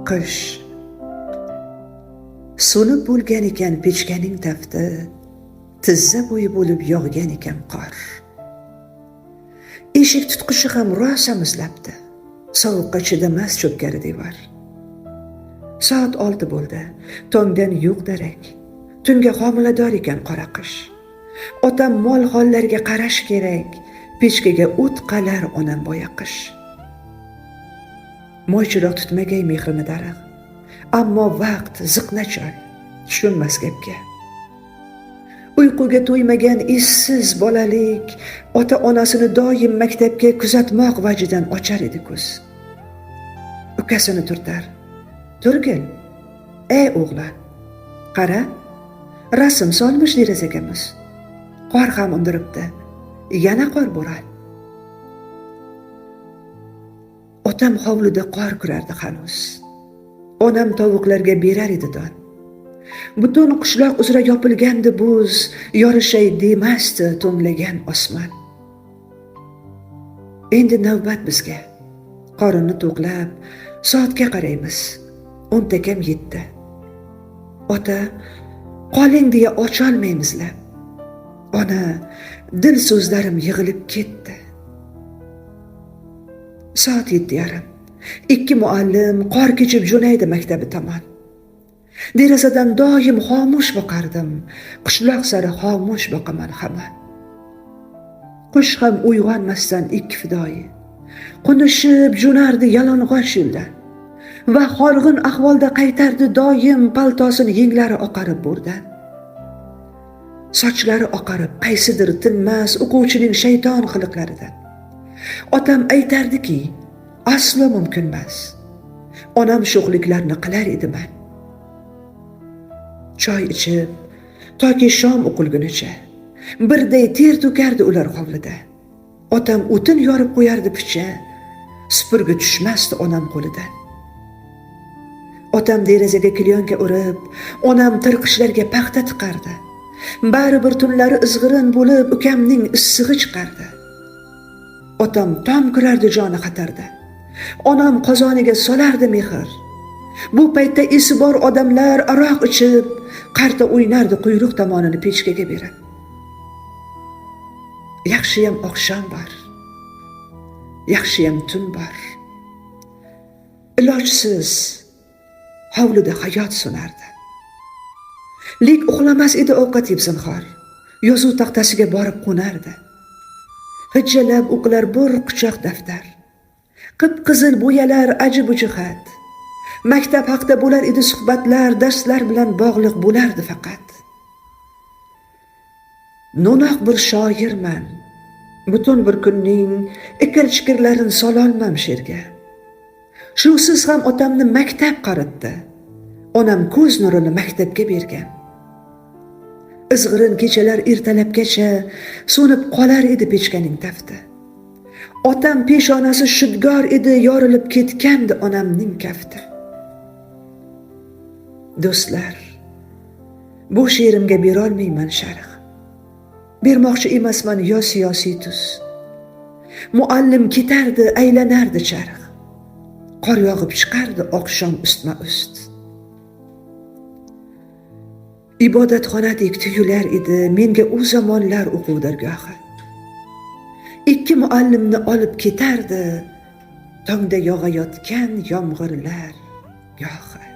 Qish. So'nib bo'lgan ekan pechkaning tafti, tizza bo'yi bo'lib yog'gan ekan qor. Eshik tutqichi ham rosa muzlabdi. Sovuqqa chidamas cho'pkari devor. Soat 6 bo'ldi. Tongdan yo'q darak. Tunga homilador ekan qora qish. Otam mol hollarga qarash kerak. Pechkaga o't qalar onam boyaqish. Moychiroq tutmagay mehrini daraxt. Ammo vaqt ziqnachol, tushunmas gapga. Uyquga to'ymagan essiz bolalik ota-onasini doim maktabga kuzatmoq vajidan ochar edi ko'z. Ukasini turtar. Turgil, ey o'g'lon, qara, rasm solmish derazagamiz. Qor ham undiribdi. Yana qor bo'ron. Otam hovlida qor kurardi hanuz. Onam tovuqlarga berar edi don. Butun qishloq uzra yopilgandi buz, yorishay demasdi to'nglagan osmon. Endi navbat bizga. Qorinni to'qlab, soatga qaraymiz. 10 kam 7. Ota, qoling deya ocholmaymizlar. Ona, dil so'zlarim yig'ilib ketdi. Soat 7:30. 2 muallim qor kechib jo'naydi maktabi tomon. Derazadan doim xomush boqardim, qishloq sari xomush boqaman hamon. Qush ham uyg'onmasdan ikki fidoyi qunishib jo'nardi yalang'och yo'ldan va horg'in ahvolda qaytardi doim paltosini yenglari oqarib bo'rdan. Sochlari oqarib qaysidir tinmas o'quvchining shayton qiliqlaridan. Otam aytardiki, aslo mumkinmas. Onam sho'xliklarni qilar ediman. Choy ichib, toki shom o'qilgunicha birday ter to'kardi ular hovlida. Otam o'tin yorib qo'yardi picha, supurgi tushmasdi onam qo'lidan. Otam derazaga klyonka urib, onam tirqishlarga paxta tiqardi. Baribir tunlari izg'irin bo'lib ukamning issig'i chiqardi. Otam tom kurardi joni xatarda. Onam qozoniga solardi mehr. Bu paytda esi bor odamlar aroq ichib, qarta o'ynardi quyruq tomonini pechkaga berib. Yaxshiyam oqshom bor. Yaxshiyam tun bor. Ilojsiz hovlida hayot so'nardi. Lek uxlamas edi ovqat yeb zinhor. Yozuv taxtasiga borib qo'nardi. Hijjalab o'qilar bir quchoq daftar. Qip-qizil bo'yalar aji-buji xat. Maktab haqida bo'lar edi suhbatlar, darslar bilan bog'liq bo'lardi faqat. No'noq bir shoirman. Butun bir kunning ikir-chikirlarini sololmam she'rga. Shusiz ham otamni maktab qaritdi. Onam ko'z nurini maktabga bergan. Izg'irin kechalar ertalabgacha so'nib qolar edi pechkaning tafti. Otam peshonasi shudgor edi, yorilib ketgandi onamning kafti. Do'stlar, bu she'rimga berolmayman sharh. Bermoqchi emasman yo siyosiy tus. Muallim ketardi, aylanardi charx. Qor yog'ib chiqardi oqshom ustma-ust. Ibodatxonadek tuyular edi menga u zamonlar o'quv dargohi. 2 muallimni olib ketardi tongda yog'ayotgan yomg'irlar gohi.